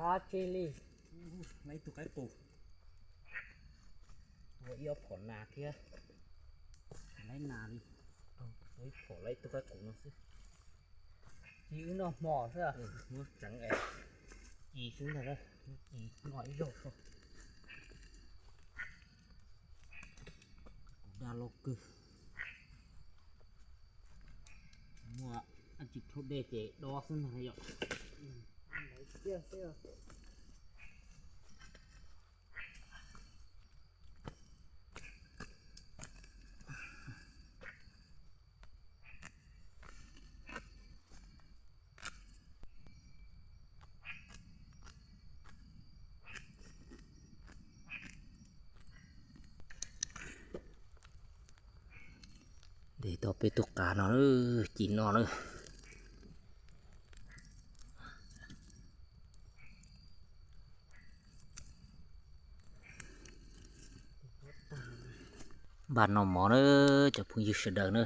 Ab, tsis li, lawv ib tug qaib qus, ua ib ob phom nas thiab, lawv nas li, ua ib phom lawv ib tug qaib qus no xwb. Ci wb noj hmo xwb, muab tseev es ci xwb ntag, ci noj ib zaug xwb. Kuv dag loj kawg, muaj dab tsi rhaub dej ces dob xwb ntag yom. Ntes tau peb tug qav no, ci noj na. Npaj noj mov na, cov phooj ywg sawv daws na.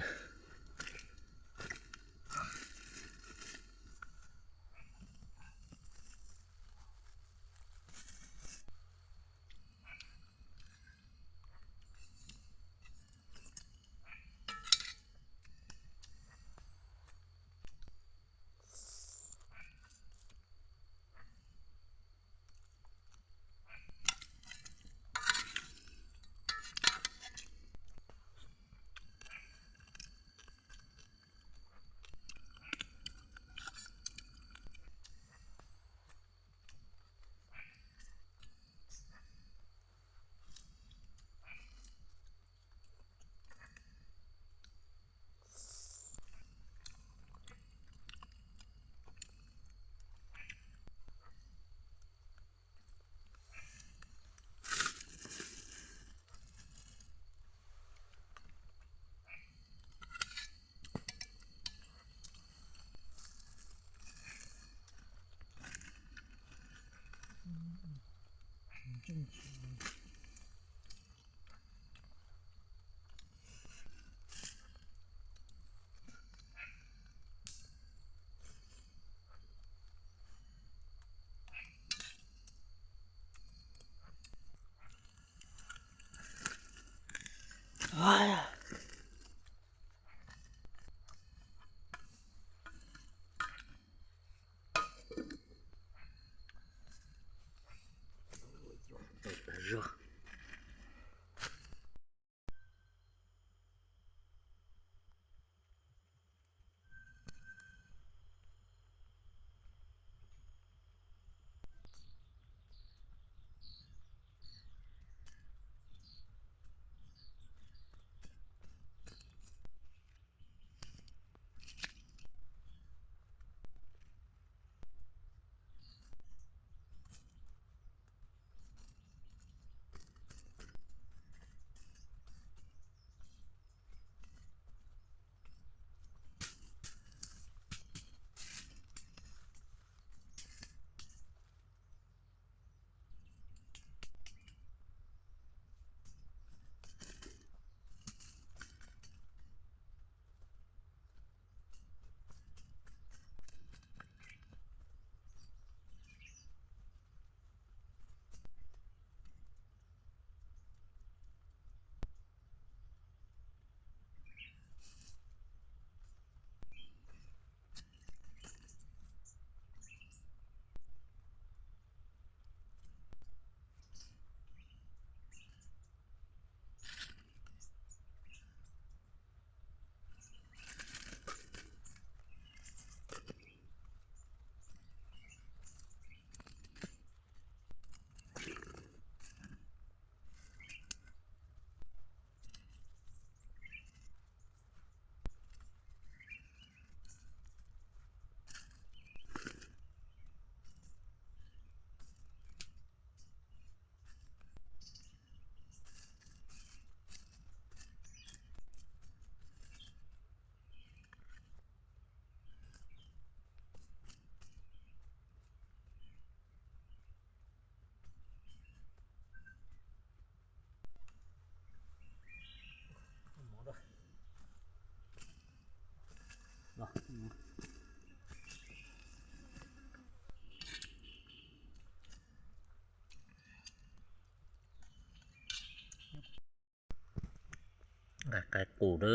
Qaib qus na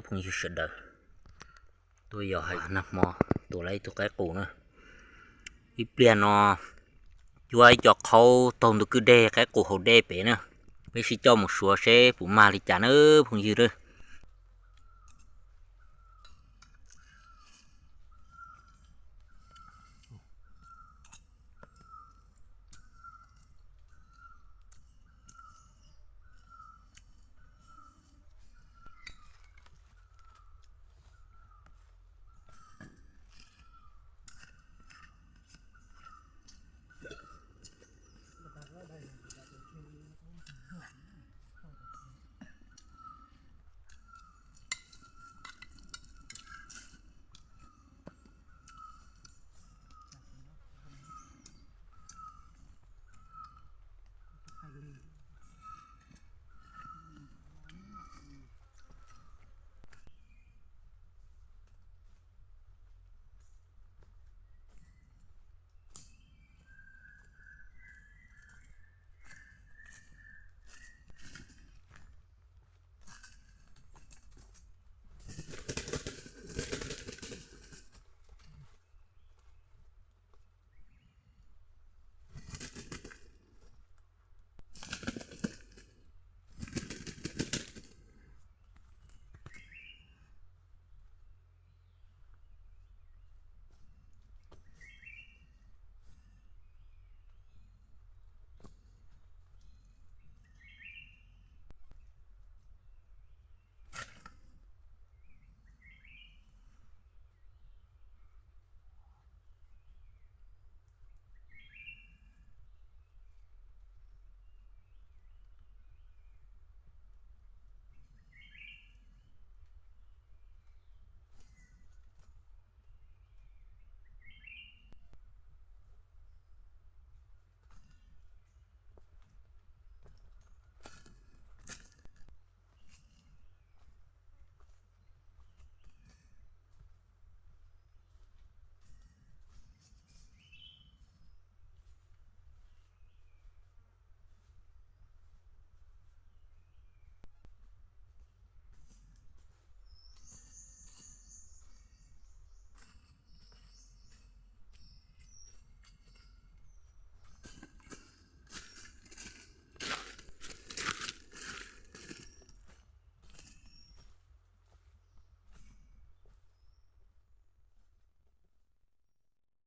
phooj ywg sawv daws, tuaj yos nag hmo tua tau ib tug qaib qus na. Ib pliag no cuab ib co qhaub taug ntug kwj deg, qaib qus haus dej pem na. Peb sib coj mus suav seb puas mag li cas na phooj ywg.